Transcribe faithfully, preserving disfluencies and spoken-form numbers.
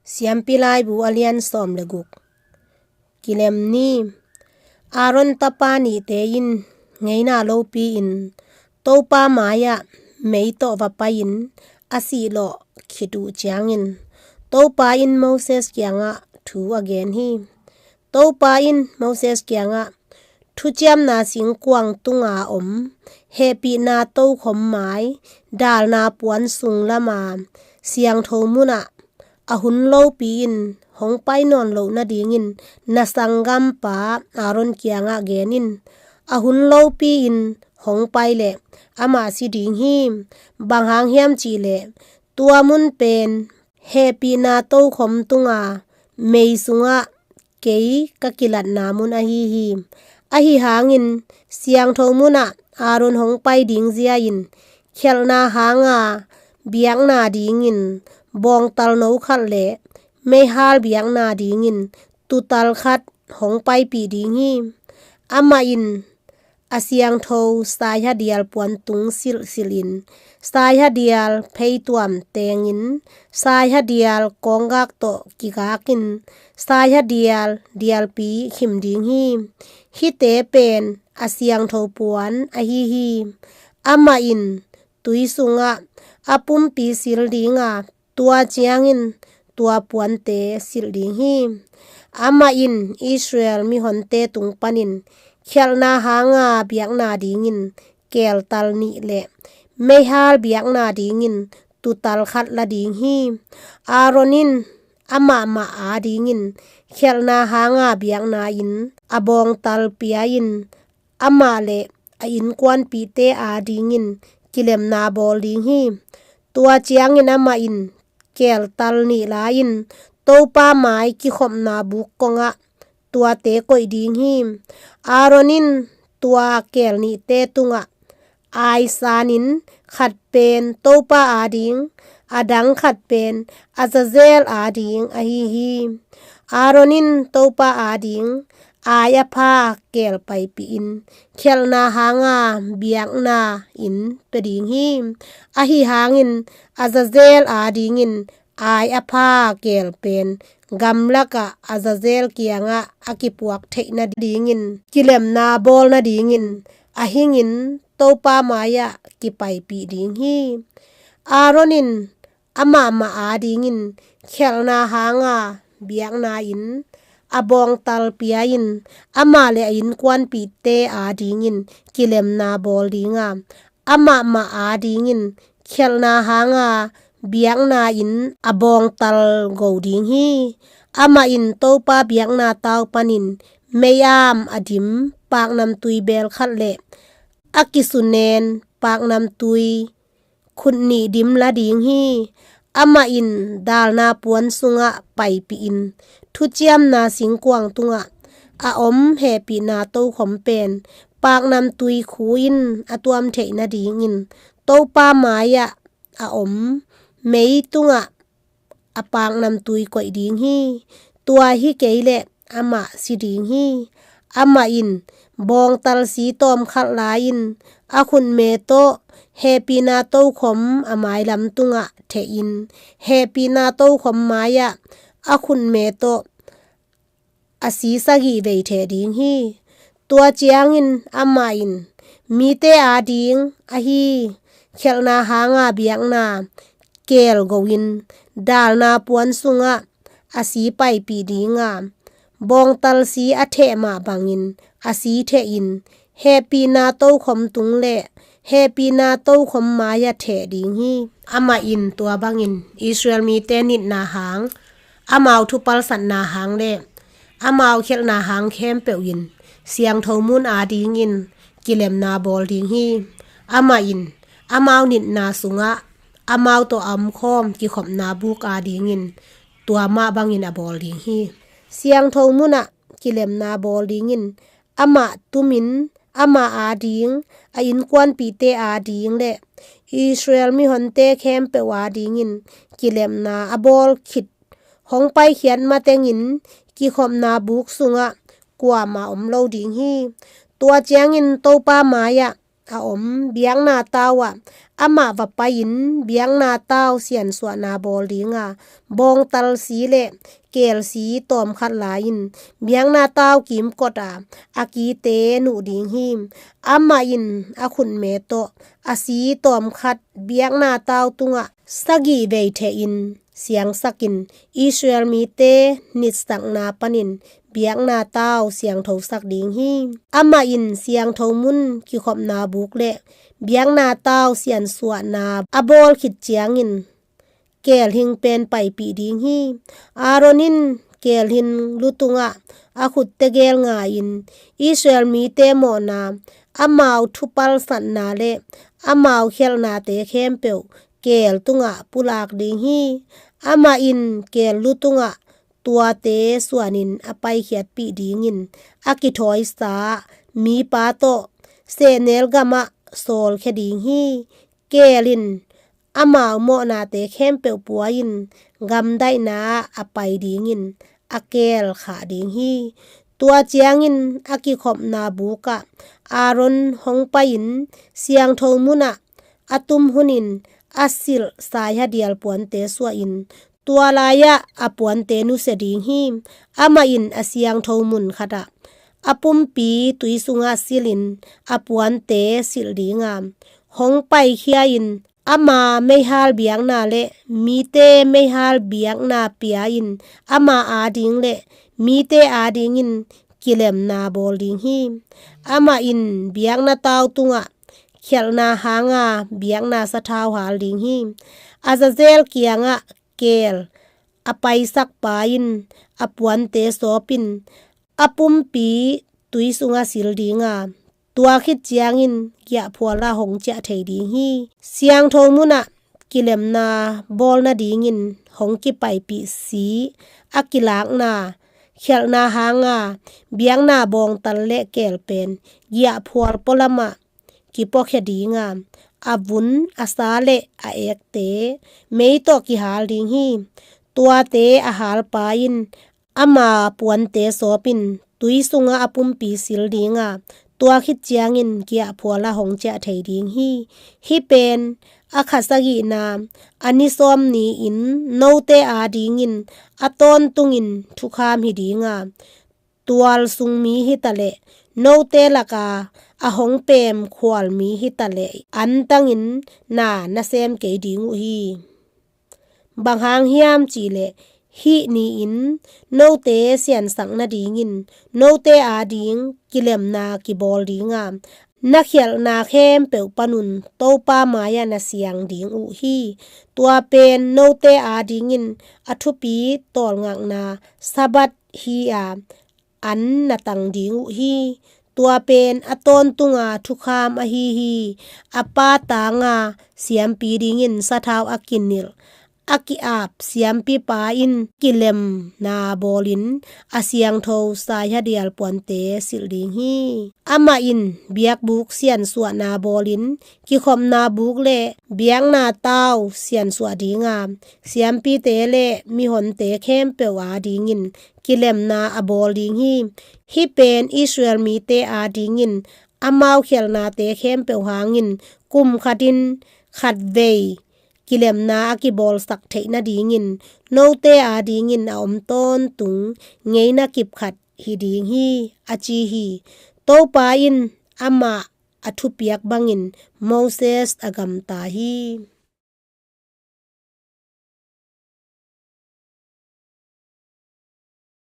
Siampi Laibu a lian sawm le guk. Kilem ni. Aaron tapa nihte in ngeina lopi-in Topa mai-ah mei tawh va pai-in a sihlawh khit uh ciangin Topa in Moses kiangah thu a gen hi. Topa in Moses kiangah, "Thuciamna singkuang tunga om hehpihna tokhom mai, dalna puan sung lama siangtho munah a hun lopi-in hong pai nawn loh nadingin na sanggampa Aaron kiangah gen in. A hun lopi-in hong pai leh amah si ding hi. Bang hang hiam cih leh tua mun pen hehpihna tokhom tunga mei sungah kei ka kilatna mun ahi hi. Ahi hangin siangtho munah Aaron hong pai ding zia-in khialhna hanga biakna dingin bawngtal no khat le meihal biakna dingin tuutal khat hong paipih ding hi. Amah in a siangtho saihadial puantung silhsilhin, saihadial pheituam tengin, saihadial kawnggak tawh kigakin, saihadial dialpi khim ding hi. Hihte pen a siangtho puan ahi hi. Amah in tui sungah a pumpi sil dinga, tua ciangin tua puante silh ding hi. Amah in Israel mihonte tung panin khialhna hanga biakna dingin keeltal nih le meihal biakna dingin tuutal khat la ding hi. Aaron in amahmah adingin khialhna hanga biakna inn a bawngtal pia-in amah le a innkuanpihte adingin kilemna bawl ding hi. Tua ciangin amah in keeltal nih la-in Topa mai kikhopna buk kongah tuate koih ding hi. Aaron in tua keel nihte tungah ai sanin, khat pen Topa ading, a dang khat pen Azazel ading ahi hi. Aaron in Topa ading ai a pha keel paipihin khialhna hanga biakna inn pia ding hi. Ahi hangin Azazel adingin ai a pha keel pen gamlakah Azazel kiangah a kipuak theih nadingin kilemna bawl nadingin a hingin Topa mai-ah kipaipih ding hi. Aaron in amahmah adingin khialhna hanga biakna inn a bawngtal pia-in amah le a innkuanpihte adingin kilemna bawl dinga, amahmah adingin khialhna hanga biakna inn a bawngtal go ding hi. Amah in Topa biakna tau panin mei-am a dim paknamtui beel khat le a kisunen paknamtui khut nih dim la ding hi. Amah in dalna puan sungah paipihin thuciamna singkuang tungah a om hehpihna tokhom pen paknamtui khu in a tuam theih nadingin Topa mai-ah a om mei tungah a paknamtui koih ding hi. Tua hi kei leh amah si ding hi. Amah in bawngtal si tawmkhat la-in a khutme tawh hehpihna tokhom a mailam tungah thehin hehpihna tokhom mai-ah a khutme tawh a si sagih vei theh ding hi. Tua ciangin amah in mite ading ahi khialhna hanga biakna keel go-in dalna puan sungah a si paipih dinga, bawngtal si a theh mah bangin a si thehin hehpihna tokhom tung le hehpihna tokhom mai-ah theh ding hi. Amah in tua bangin Israel mite nitna hang, amau thupalsatna hang le amau khialhna hang khempeuh in siangtho mun adingin kilemna bawl ding hi. Amah in amau nitna sungah amau tawh a omkhawm kikhopna buk adingin tua mah bangin a bawl ding hi. Siangtho munah kilemna bawl dingin amah tumin amah ading, a innkuanpihte ading le Israel mihonte khempeuh adingin kilemna a bawl khit hong paikhiat matengin kikhopna buk sungah kuamah om lo ding hi. Tua ciangin Topa mai-ah a om biakna tau ah amah va pai-in biakna tau siansuahna bawl dinga, bawngtal si le keel si tawmkhat la-in biakna tau kimkot a a kite nuh ding hi. Amah in a khutme tawh a si tawmkhat biakna tau tungah sagih vei thehin siangsakin Israel mite nitsakna panin biakna tau siangthosak ding hi. Amah in siangtho mun kikhopna buk le biakna tau siansuahna a bawl khit ciangin keel hing pen paipih ding hi. Aaron in keel hing lutungah a khut tegel nga-in Israel mite mawhna, amau thupalsatna le amau khialhnate khempeuh keel tungah pulak ding hi. Amah in keel lutungah tuate suanin a paikhiatpih dingin a kithawisa mipa tawh sehnel gamah sawlkhia ding hi. Keel in amau mawhnate khempeuh pua-in gamdaihna ah a pai dingin a keel khah ding hi. Tua ciangin a kikhopna bukah Aaron hong pai-in siangtho munah a tum hunin a silh saihadial puante suahin tua lai-ah a puante nusia ding hi. Amah in a siangtho mun khatah a pumpi tui sungah silhin a puante silh dinga, hong paikhia-in ama meihal biakna le mite meihal biakna pia-in ama ading le mite adingin kilemna bawl ding hi. Amah in biakna tau tungah khialhna hanga biakna sathau hal ding hi. Azazel kiangah keel a paisak pa in a puante sawpin a pumpi tui sungah sil dinga, tua khit ciangin giahphuala hong ciah thei ding hi. Siangtho munah kilemna bawl nadingin hong kipaipih si a kilakna khialhna hanga biakna bawngtal le keel pen giahphual pualamah kipuakhia dinga, a vun a sa le a ekte mei tawh kihal ding hi. Tuate a halpa in ama puante sawpin tui sungah a pumpi sil dinga, tua khit ciangin giahphuala hong ciah thei ding hi. Hih pen a kha sagihna a ni sawm ni-in note adingin a tawntungin thukham hi dinga, tual sung mi hitaleh, note laka a hong pem khual mi hitaleh antangin na na sem kei ding uh hi. Bang hang hiam cihleh, hih ni-in note siansak nadingin note ading kilemna kibawl dinga, na khialhna khempeuh panun Topa mai-ah na siang ding uh hi. Tua pen note adingin a thupi tawlngakna Sabbath hi-a an na tang ding uh hi. Tua pen a tawntunga thukham ahi hi. A Pa tanga siampi dingin sathau a kinilh, a ki-ap siampipa in kilemna bawlin a siangtho saihadial puante silh ding hi. Amah in biakbuk siansuahna bawlin kikhopna buk le biakna tau siansuah dinga, siampite le mihonte khempeuh adingin kilemna a bawl ding hi. Hih pen Israel mite adingin amau khialhnate khempeuh hangin kum khatin khatvei kilemna a kibawlsak theih nadingin note adingin a om tawntung ngeina kipkhat hi ding hi, a ci hi. Topa in amah a thupiak bangin Moses a gamta hi.